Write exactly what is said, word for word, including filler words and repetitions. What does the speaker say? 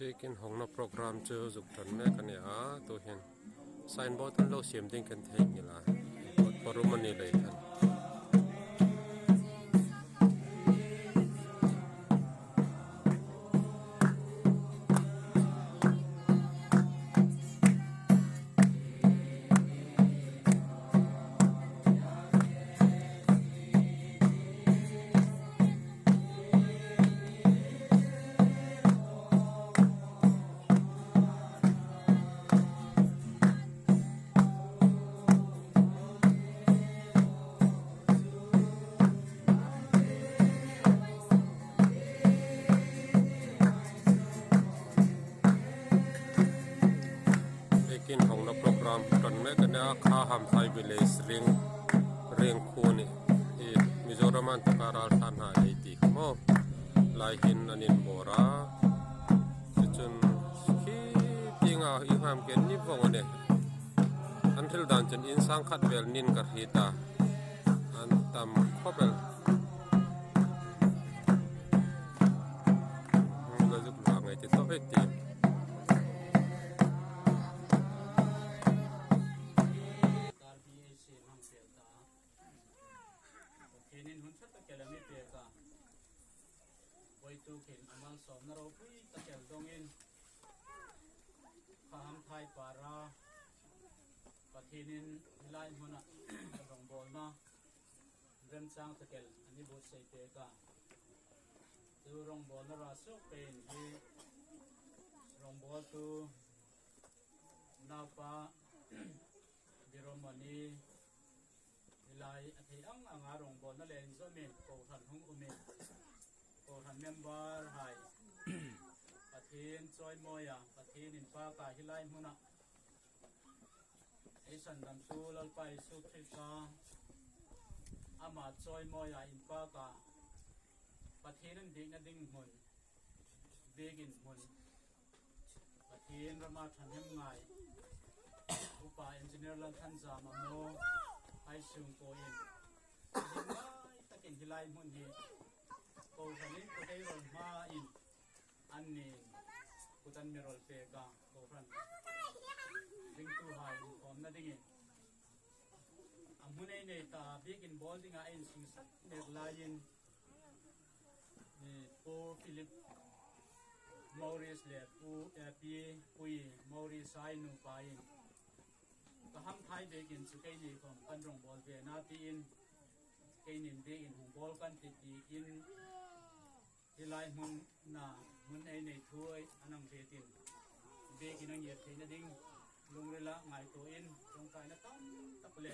Biakin hongna program chu zuk ṭan mek a ni a, tuhin signboard an lo siam ding kan thei ngil a, parum a ni lei khan. Biakin hongna program ṭan mek a ni a, Khahamthai Village, Reng, Rengkhu ni, i Mizoram an taka ralthan ha ei ti mo. Lai hin an inbawl a. Chuchun khi tieng a i ham ken ni vong a ni. An hril dan chun in sang khat vel nin ka hriet a. An tam khop el. Hmm, la zuk la ngai ti tawh e ti. Pathienin hun ṭha tak el a mi pêk a. Buaitu khin a malsawmna ropui tak el dongin, Khahamthai para Pathienin hilai hmuna rongbawlna remchang tak el a ni buotsai pêk a. Chu rongbawlna ra suok pen hi rongbawltu naupa Biromani, hilai a thei ang anga rongbawlna le inzom in, kohran hung um in, kohran member hai Pathien chawimawi a, Pathien inpâk a, hilai hmuna ei sandamtu Lalpa Isu Krista ama chawimawi a inpâk a, Pathienin biekna ding hmun, biekin hmun, Pathien rama ṭhahnem ngai Upa Engineer Lalthanzam Amo hai sungkuo in, ding ngai takin hilai hmun hi kohranin kut ei rol hma in, anni in kut an mi rol pêk a, kohran ringtuhai inkhawmna dingin a hmun ei nei ta, biekin bawl dinga ei insingsat mek laiin, Pu Philip Morris le Pu, eh, Pi Pui Morris hai nupa in, Khahamthai biekin chu keini khawm kan rongbawl ve na tiin, keinin biekin hong bawl kan tih tiin, hilai hmuna hmun ei nei thu ei a nang hriet in, biekin a ngir theina ding lungrila ngaituoin, ṭawngṭaina tamtak le